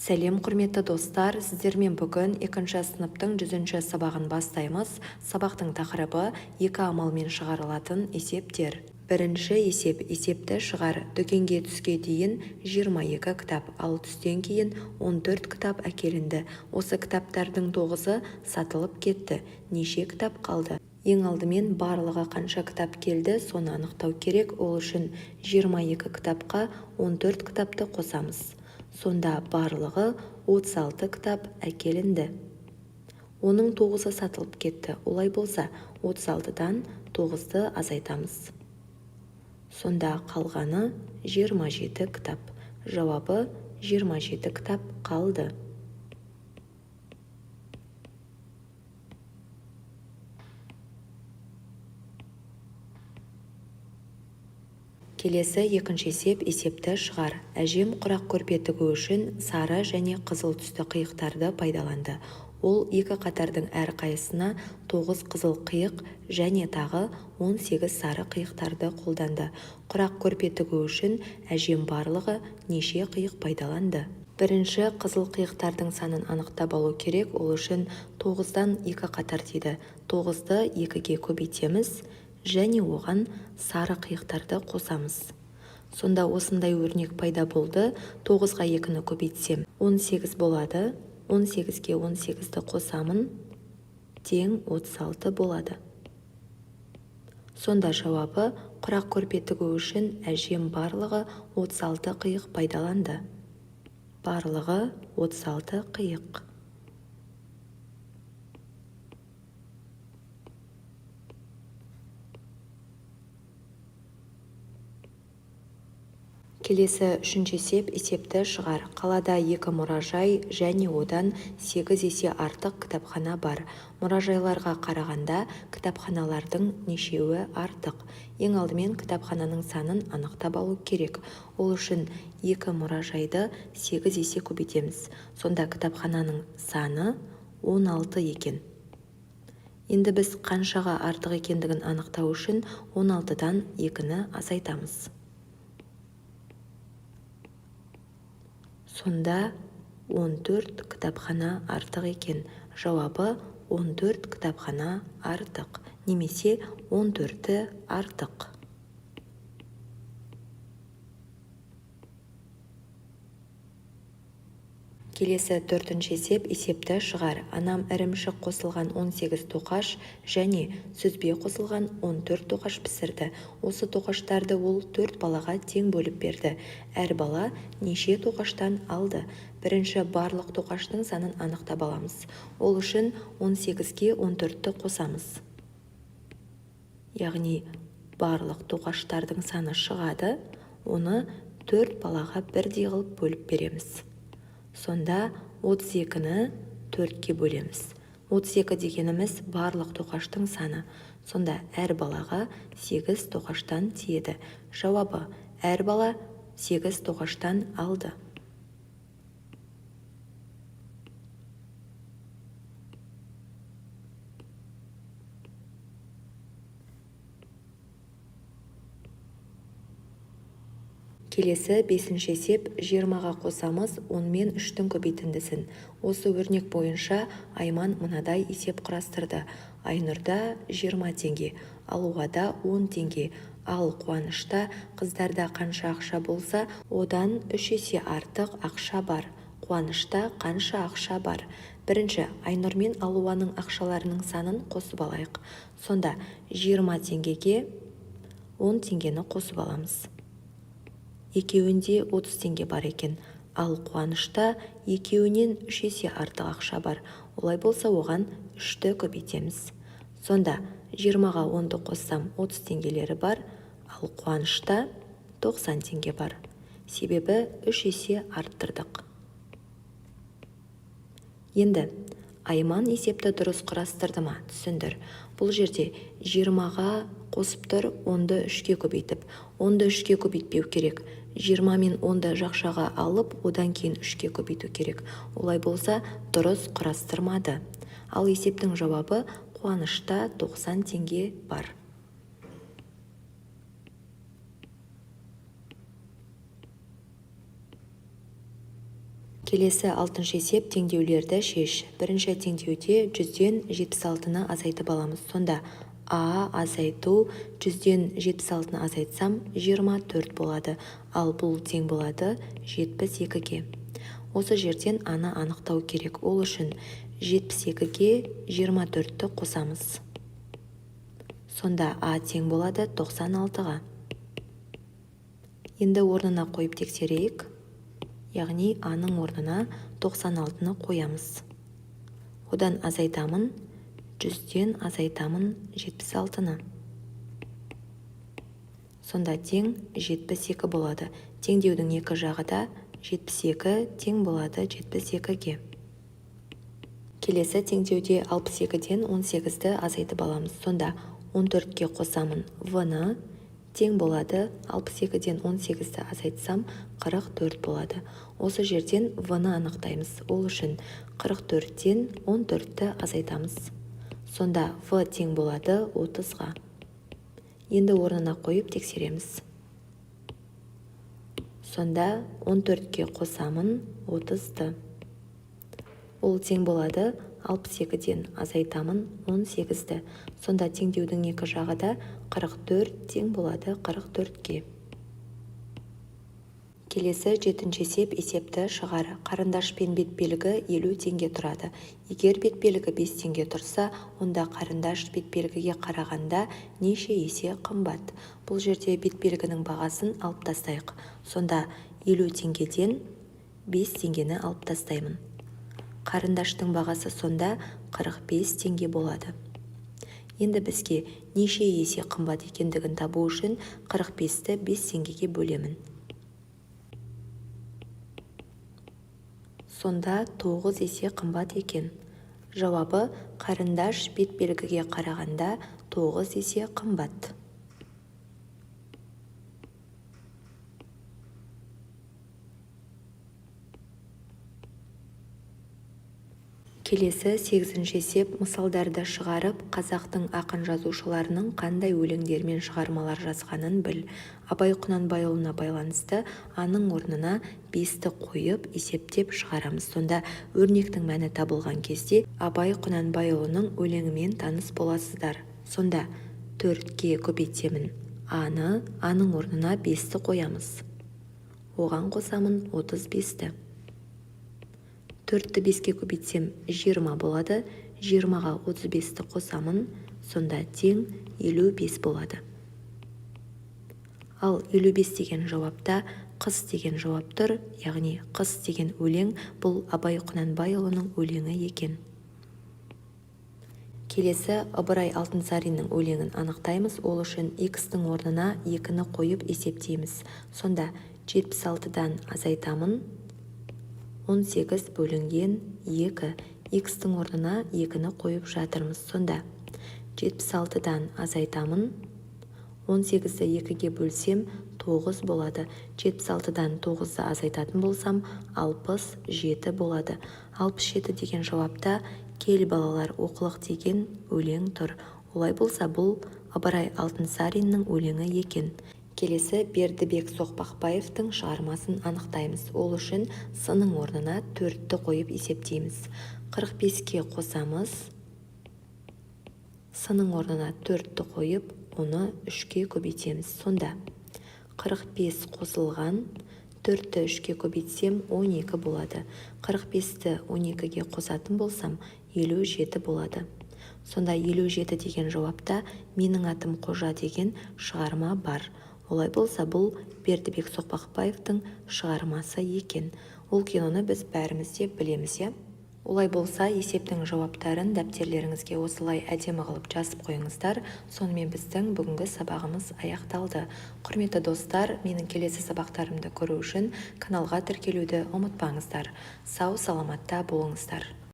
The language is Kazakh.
Сәлем, құрметті достар! Сіздермен бүгін екінші сыныптың 100-ші сабағын бастаймыз. Сабақтың тақырыбы: екі амалмен шығарылатын есептер. Бірінші есеп. Есепті шығар. Дүкенге түске дейін 22 кітап, ал түстен кейін 14 кітап әкелінді. Осы кітаптардың тоғызы сатылып кетті. Неше кітап қалды? Ең алдымен барлығы қанша кітап келді, соны анықтау керек. Ол үшін 22 кітапқа 14 кітапты қосамыз. Сонда барлығы 36 кітап әкелінді. Оның тоғызы сатылып кетті. Олай болса, 36-дан 9-ды азайтамыз. Сонда қалғаны 27 кітап. Жауабы: 27 кітап қалды. Келесі екінші есеп. Есепті шығар. Әжем құрақ көрпе тігу үшін сары және қызыл түсті қиықтарды пайдаланды. Ол екі қатардың әрқайсысына тоғыз қызыл қиық және тағы 18 сары қиықтарды қолданды. Құрақ көрпе тігу үшін әжем барлығы неше қиық пайдаланды? Бірінші қызыл қиықтардың санын анықтап алу керек. Ол үшін тоғыздан екі қатар дейді. Тоғызды екіге көбейтеміз және оған сары қиықтарды қосамыз. Сонда осындай өрнек пайда болды. Тоғызға екіні көбейтсем, 18 болады. 18-ге 18-ді қосамын, тең 36 болады. Сонда жауабы: құрақ көрпе тігу үшін әжем барлығы 36 қиық пайдаланды. Барлығы 36 қиық. Келесі үшінші есеп. Есепті шығар. Қалада екі мұражай және одан сегіз есе артық кітапхана бар. Мұражайларға қарағанда кітапханалардың нешеуі артық? Ең алдымен кітапхананың санын анықтап алу керек. Ол үшін екі мұражайды сегіз есе көбейтеміз. Сонда кітапхананың саны 16 екен. Енді біз қаншаға артық екендігін анықтау үшін 16-дан екіні азайтамыз. Сонда 14 кітапхана артық екен. Жауабы: 14 кітапхана артық немесе 14-і артық. Келесі төртінші есеп. Есепті шығар. Анам ірімшік қосылған 18 тоқаш және сүзбе қосылған 14 тоқаш пісірді. Осы тоқаштарды ол төрт балаға тең бөліп берді. Әр бала неше тоқаштан алды? Бірінші барлық тоқаштың санын анықтап аламыз. Ол үшін 18-ге 14-ті қосамыз. Яғни барлық тоқаштардың саны шығады, оны төрт балаға бірдей қылып бөліп береміз. Сонда 32-ні төртке бөлеміз. 32 дегеніміз барлық тоқаштың саны. Сонда әр балаға 8 тоқаштан тиеді. Жауабы: әр бала 8 тоқаштан алды. Келесі бесінші есеп. 20-ға қосамыз 10 мен 3-тің көбейтіндісін. Осы өрнек бойынша Айман мынадай есеп құрастырды. Айнұрда 20 теңге, Алуада 10 теңге, ал Қуанышта қыздарда қанша ақша болса, одан 3 есе артық ақша бар. Қуанышта қанша ақша бар? Бірінші Айнұр мен Алуаның ақшаларының санын қосып алайық. Сонда 20 теңгеге 10 теңгені қосып аламыз. Екеуінде 30 теңге бар екен. Ал Қуанышта екеуінен 3 есе артық ақша бар. Олай болса, оған 3-ті көбейтеміз. Сонда 20-ға 10-ды қоссам, 30 теңгелері бар, ал Қуанышта 90 теңге бар. Себебі 3 есе арттырдық. Енді Айман есепті дұрыс құрастырды ма, түсіндір. Бұл жерде 20-ға қосып тұр 10-ды 3-ке көбейтіп. 10-ды 3-ке көбейтпеу керек. 20 мен 10-ды жақшаға алып, одан кейін 3-ке көбейту керек. Олай болса, дұрыс құрастырмады. Ал есептің жауабы: Қуанышта 90 теңге бар. Келесі алтыншы есеп: теңдеулерді шеш. Бірінші теңдеуде 100-ден 76-ны азайтып аламыз. Сонда а азайту 100-ден 76-ны азайтсам 24 болады. Ал бұл тең болады 72-ге. Осы жерден аны анықтау керек. Ол үшін 72-ге 24-ті қосамыз. Сонда а тең болады 96-ға. Енді орнына қойып тексерейік. Яғни аның орнына 96-ны қоямыз. Одан азайтамын, 100-ден азайтамын 76-ны. Сонда тең 72 болады. Теңдеудің екі жағы да 72 тең болады 72-ге. Келесі теңдеуде 62-ден 18-ді азайтып аламыз. Сонда 14-ке қосамын в-ны, тең болады 62-ден 18-ді азайтсам 44 болады. Осы жерден в-ны анықтаймыз. Ол үшін 44-тен 14-ті азайтамыз. Сонда в тең болады 30-ға. Енді орнына қойып тексереміз. Сонда 14-ке қосамын 30-ды. Ол тең болады 62-ден азайтамын 18-ді. Сонда теңдеудің екі жағы да 44 тең болады 44-ке. Келесі жетінші есеп: есепті шығар. Қарындаш пен бетбелгі 50 теңге тұрады. Егер бетбелгі 5 теңге тұрса, онда қарындаш бетбелгіге қарағанда неше есе қымбат? Бұл жерде бетбелгінің бағасын алып тастайық. Сонда 50 теңгеден 5 теңгені алып тастаймын. Қарындаштың бағасы сонда 45 теңге болады. Енді бізге неше есе қымбат екендігін табу үшін 45-ті 5 теңгеге бөлемін. Сонда 9 есе қымбат екен. Жауабы: қарындаш бетбелгіге қарағанда 9 есе қымбат. Келесі сегізінші есеп: мысалдарды шығарып, қазақтың ақын-жазушыларының қандай өлеңдер мен шығармалар жазғанын біл. Абай Құнанбайұлына байланысты аның орнына 5-ті қойып, есептеп шығарамыз. Сонда өрнектің мәні табылған кезде Абай Құнанбайұлының өлеңімен таныс боласыздар. Сонда 4-ке көбейтемін аны, аның орнына 5-ті қоямыз. Оған қосамын 35-ті. 4-ті 5-ке көбейтсем 20 болады. 20-ға 35-ті қосамын, сонда тең 55 болады. Ал 55 деген жауапта қыс деген жауап тұр, яғни қыс деген өлең бұл Абай Құнанбайұлының өлеңі екен. Келесі Ыбырай Алтынсариннің өлеңін анықтаймыз. Ол үшін x-тің орнына 2-ні қойып есептейміз. Сонда 76-дан азайтамын 18 бөлінген 2. X-тің орнына 2-ні қойып жатырмыз. Сонда 76-дан азайтамын 18-ді 2-ге бөлсем 9 болады. 76-дан 9-ды азайтатын болсам 67 болады. 67 деген жауапта «Кел, балалар, оқылық» деген өлең тұр. Олай болса, бұл Ыбырай Алтынсариннің өлеңі екен. Келесі Бердібек Соқпақбаевтың шығармасын анықтаймыз. Ол үшін с-ның орнына 4-ті қойып есептейміз. 45-ке қосамыз. С-ның орнына 4-ті қойып, оны 3-ке көбейтеміз. Сонда 45 қосылған 4-ті 3-ке көбейтсем 12 болады. 45-ті 12-ге қосатын болсам 57 болады. Сонда 57 деген жауапта «Менің атым Қожа» деген шығарма бар. Олай болса, бұл Бердібек Соқпақбаевтың шығармасы екен. Ол киноны біз бәріміз де білеміз, иә? Олай болса, есептің жауаптарын дәптерлеріңізге осылай әдемі қылып жазып қойыңыздар. Сонымен біздің бүгінгі сабағымыз аяқталды. Құрметті достар, менің келесі сабақтарымды көру үшін каналға тіркелуді ұмытпаңыздар. Сау саламатта болыңыздар.